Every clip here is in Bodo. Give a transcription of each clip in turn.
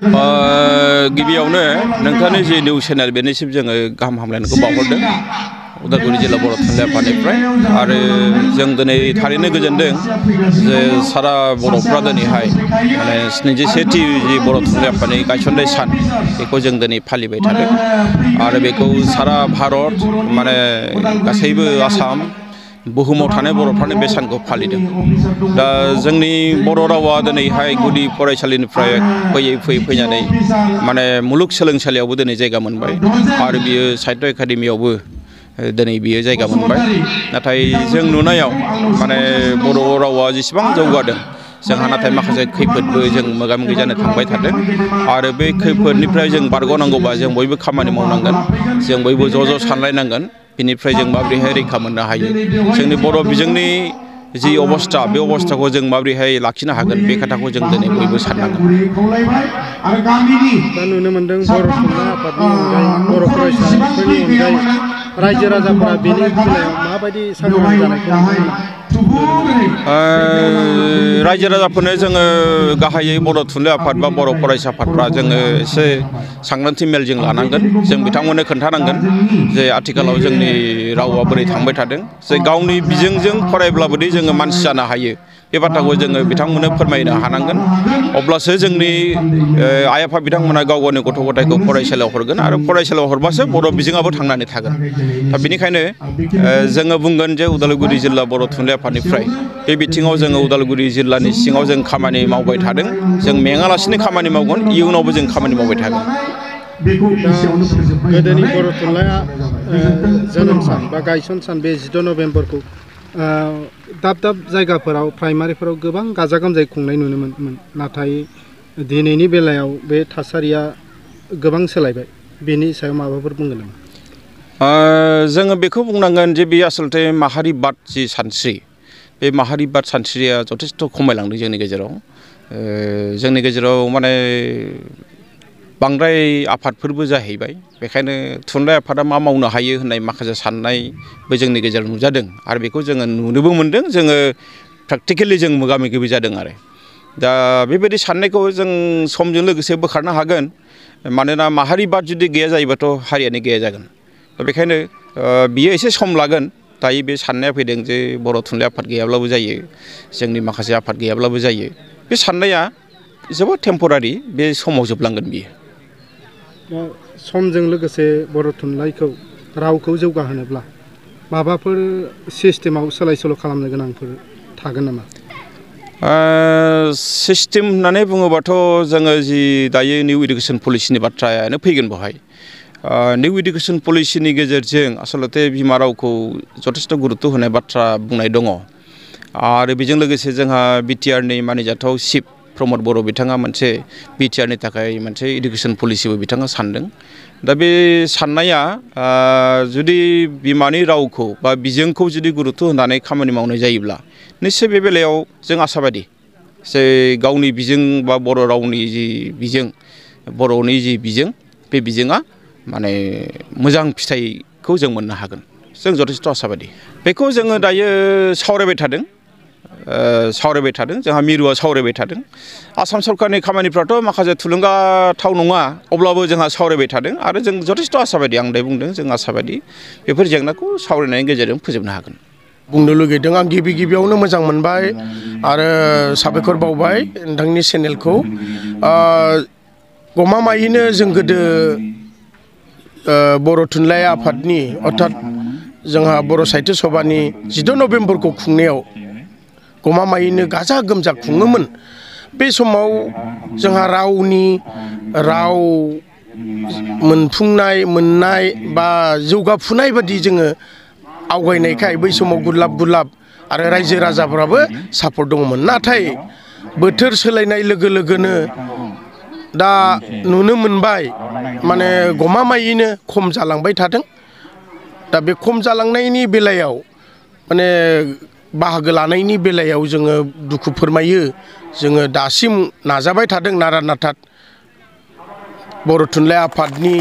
गिबियावनो नोंथांनि जि निउस चेनेल बेनिसिम जोङो गाहाम हामलायनायखौ बावहरदों उदालगुरि जिल्ला बर' थुनलाइ आफादनिफ्राय आरो जों दिनै थारैनो गोजोनदों जे सारा बर'फ्रा दिनैहाय माने 77थि जि बर' थुनलाइ आफादनि गायसननाय सान बेखौ जों दिनै फालिबाय थादों आरो बेखौ सारा भारत माने गासैबो आसाम बुहुमाव थानाय बर'फ्रानो बे सानखौ फालिदों दा जोंनि बर' रावा दिनैहाय गुदि फरायसालिनिफ्राय फैनानै माने मुलुग सोलोंसालियावबो दिनै जायगा मोनबाय आरो बियो साहित्य एकाडेमियावबो दिनै बियो जायगा मोनबाय नाथाय जों नुनायाव माने बर' रावा जेसेबां जौगादों जोंहा नाथाय माखासे खैफोदबो जों मोगा मोगि जानो थांबाय थादों आरो बे खैफोदनिफ्राय जों बारग'नांगौबा जों बयबो खामानि मावनांगोन जों बयबो ज' सानलायनांगन बेनिफ्राय जों माबोरैहाय रैखा मोननो हायो जोंनि बर' बिजोंनि जि अबस्था बे अबस्थाखौ जों माबोरैहाय लाखिनो हागोन बे खोथाखौ जों दिनै बयबो साननांगोन दा नुनो मोनदों बर' थुनलाइ आफादनि अनगायै बर' फरायसाफोरनि अनगायै रायजो राजाफोरा बेनि बेलायाव माबायदि सांग्रां जानायखौ रायजो राजाफोरनो जोङो गाहायै बर' थुनलाइ आफाद बा बर' फरायसा आफादफ्रा जोङो एसे सांग्रांथि मेल जों लानांगोन जों बिथांमोननो खोन्थानांगोन जे आथिखालाव जोंनि रावा बोरै थांबाय थादों जे गावनि बिजोंजों फरायब्लाबोदि जोङो मानसि जानो हायो बे बाथ्राखौ जोङो बिथांमोननो फोरमायनो हानांगोन अब्लासो जोंनि आइ आफा बिथांमोना गाव गावनि गथ' गथायखौ फरायसालियाव हरगोन आरो फरायसालियाव हरबासो बर' बिजोङाबो थांनानै थागोन दा बेनिखायनो जोङो बुंगोन जे उदालगुरि जिल्ला बर' थुनलाइ आफादनिफ्राय बे बिथिङाव जोङो उदालगुरि जिल्लानि सिङाव जों खामानि मावबाय थादों जों मेङालासिनो खामानि मावगोन इयुनावबो जों खामानि मावबाय थागोन गोदोनि बर' थुनलाइया जोनोम सान बा गायसन सान बे 14 नभेम्बरखौ दाब दाब जायगाफोराव प्राइमारिफोराव गोबां गाजा गोमजायै खुंनाय नुनो मोनोमोन नाथाय दिनैनि बेलायाव बे थासारिया गोबां सोलायबाय बेनि सायाव माबाफोर बुंगोन नामा जोङो बेखौ बुंनांगोन जे बे आसलथे माहारिबाद जि सानस्रि बे माहारिबाद सानस्रिया जथेस्थ' खमायलांदों जोंनि गेजेराव माने बांद्राय आफादफोरबो जाहैबाय बेखायनो थुनलाइ आफादा मा मावनो हायो होननाय माखासे साननायबो जोंनि गेजेराव नुजादों आरो बेखौ जोङो नुनोबो मोनदों जोङो प्रेक्टिकेलि जों मोगा मोगिबो जादों आरो दा बेबायदि साननायखौ जों समजों लोगोसे बोखारनो हागोन मानोना माहारिबाद जुदि गैया जायोबाथ' हारियानो गैया जागोन दा बेखायनो बियो एसे सम लागोन दायो बे साननाया फैदों जे बर' थुनलाइ आफाद गैयाब्लाबो जायो जोंनि माखासे आफाद गैयाब्लाबो जायो बे साननाया जोबोद टेम्परारि बे समाव जोबलांगोन बियो समजों लोगोसे बर' थुनलाइखौ रावखौ जौगाहोनोब्ला माबाफोर सिस्टेमाव सोलाय सोल' खालामनो गोनांफोर थागोन नामा सिस्टेम होननानै बुङोबाथ' जोङो जि दायो निउ इडुकेसन पलिसिनि बाथ्रायानो फैगोन बेवहाय निउ इडुकेसन पलिसिनि गेजेरजों आसलथे बिमा रावखौ जथेस्थ' गुरुत्त होनाय बाथ्रा बुंनाय दङ आरो बेजों लोगोसे जोंहा बिटिआरनि मानिजाथाव चिफ प्रमद बर' बिथाङा मोनसे बिटिआरनि थाखाय मोनसे इडुकेसन पलिसिबो बिथाङा सानदों दा बे साननाया जुदि बिमानि रावखौ बा बिजोंखौ जुदि गुरुत्त होनानै खामानि मावनाय जायोब्ला निश्चय बे बेलायाव जों आसाबादि जे गावनि बिजों बा बर' रावनि जि बिजों बर'नि जि बिजों बे बिजोङा माने मोजां फिथाइखौ जों मोननो हागोन जों जथेस्थ' आसाबादि बेखौ जोङो दायो सावरायबाय थादों जोंहा मिरुआ सावरायबाय थादों आसाम सरकारनि खामानिफ्राथ' माखासे थुलुंगाथाव नङा अब्लाबो जोंहा सावरायबाय थादों आरो जों जथेस्थ' आसाबादि आं दायो बुंदों जों आसाबादि बेफोर जेंनाखौ सावरायनायनि गेजेरजों फोजोबनो हागोन बुंनो लुगैदों आं गिबियावनो मोजां मोनबाय आरो साबायखर बावबाय नोंथांनि चेनेलखौ गमामायैनो जों गोदो बर' थुनलाइ आफादनि अर्थात जोंहा बर' साहित्य सभानि 14 नभेम्बरखौ खुंनायाव गमामायैनो गाजा गोमजा खुङोमोन बे समाव जोंहा राव मोननाय बा जौगाफुनाय बादि जोङो आवगायनायखाय बै समाव गुरलाब आरो रायजो राजाफ्राबो सापर्ट दङमोन नाथाय बोथोर सोलायनाय लोगो लोगोनो दा नुनो मोनबाय माने गमामायैनो खम जालांबाय थादों दा बे खम जालांनायनि बेलायाव माने बाहागो लानायनि बेलायाव जोङो दुखु फोरमायो जोङो दासिम नाजाबाय थादों नारा नाथा बर' थुनलाइ आफादनि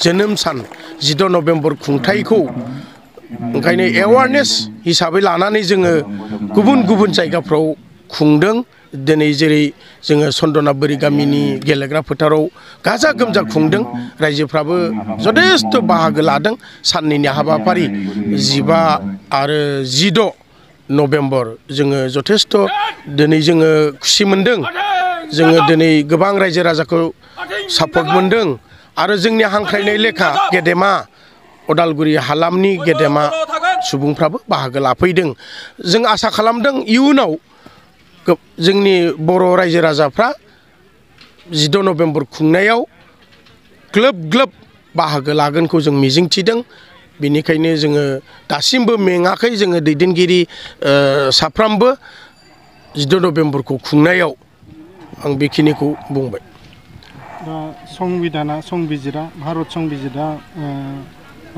जोनोम सान 14 नभेम्बर खुंथायखौ ओंखायनो एवारनेस हिसाबै लानानै जोङो गुबुन जायगाफ्राव खुंदों दिनै जेरै जोङो सन्दनाबुरि गामिनि गेलेग्रा फोथाराव गाजा गोमजा खुंदों रायजोफ्राबो जथेस्थ' बाहागो लादों साननैनि हाबाफारि 15 आरो 16 नभेम्बर जोङो जथेस्थ' दिनै जोङो खुसि मोनदों जोङो दिनै गोबां रायजो राजाखौ सापर्ट मोनदों आरो जोंनि हांख्रायनाय लेखा गेदेमा उदालगुरि हालामनि गेदेमा सुबुंफ्राबो बाहागो लाफैदों जों आसा खालामदों इयुनाव जोंनि बर' रायजो राजाफ्रा 16 नभेम्बर खुंनायाव ग्लोब ग्लोब बाहागो लागोनखौ जों मिजिंथिदों बेनिखायनो जोङो दासिमबो मेङाखै जोङो दैदेनगिरि साफ्रोमबो 16 नभेम्बरखौ खुंनायाव आं बेखिनिखौ बुंबाय दा संबिजिरा भारत संबिजिरा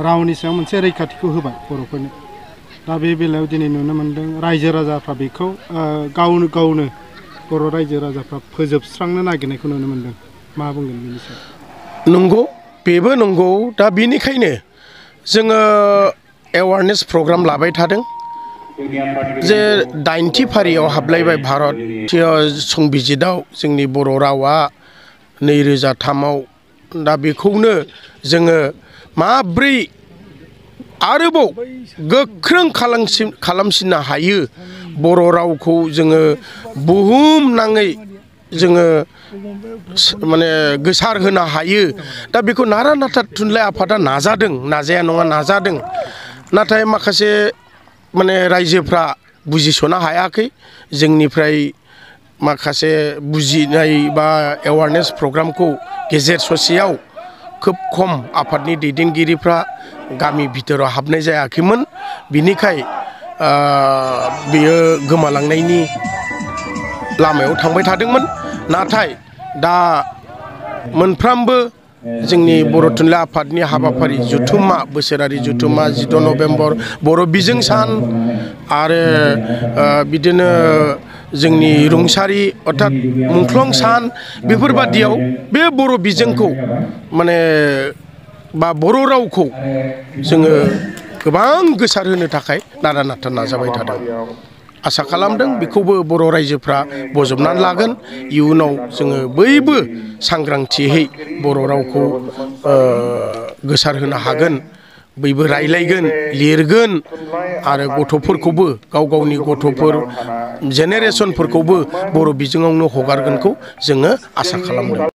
रावनि सायाव मोनसे रैखाथिखौ होबाय बर'फोरनो दा बे बेलायाव दिनै नुनो मोनदों रायजो राजाफ्रा बेखौ गावनो बर' रायजो राजाफ्रा फोजोबस्रांनो नागिरनायखौ नुनो मोनदों मा बुंगोन बेनि सायाव नंगौ बेबो नंगौ दा बेनिखायनो जोङो एवारनेस प्रग्राम लाबाय थादों जे 9थि फारियाव हाबलायबाय भारतीय संबिजिदाव जोंनि बर' रावा 2003आव दा बेखौनो जोङो माब्रै आरोबाव गोख्रों खालामसिननो हायो बर' रावखौ जोङो बुहुमनाङै जोङो माने गोसार होनो हायो दा बेखौ नारा नाथा थुनलाइ आफादा नाजादों नाजाया नङा नाजादों नाथाय माखासे माने रायजोफ्रा बुजिस'नो हायाखै जोंनिफ्राय माखासे बुजिनाय बा एवारनेस प्रग्रामखौ गेजेर ससेयाव खोब खम आफादनि दैदेनगिरिफ्रा गामि भितराव हाबनाय जायाखैमोन बिनिखाय बेयो गोमालांनायनि लामायाव थांबाय थादोंमोन नाथाय दा मोनफ्रोमबो जोंनि बर' थुनलाइ आफादनि हाबाफारि जुथुम्मा बोसोरारि जुथुम्मा 16 नभेम्बर बर' बिजों सान आरो बिदिनो जोंनि रुंसारि अर्थात मुंख्लं सान बेफोरबादियाव बे बर' बिजोंखौ माने बा बर' रावखौ जोङो गोबां गोसार होनो थाखाय नारा नाथा नाजाबाय थादों आसा खालामदों बेखौबो बर' रायजोफ्रा बजबनानै लागोन इयुनाव जोङो बयबो सांग्रांथियै बर' रावखौ गोसार होनो हागोन बयबो रायलायगोन लिरगोन आरो गथ'फोरखौबो गावनि गथ'फोर जेनेरेसनफोरखौबो बर' बिजोङावनो हगारगोनखौ जोङो आसा खालामदों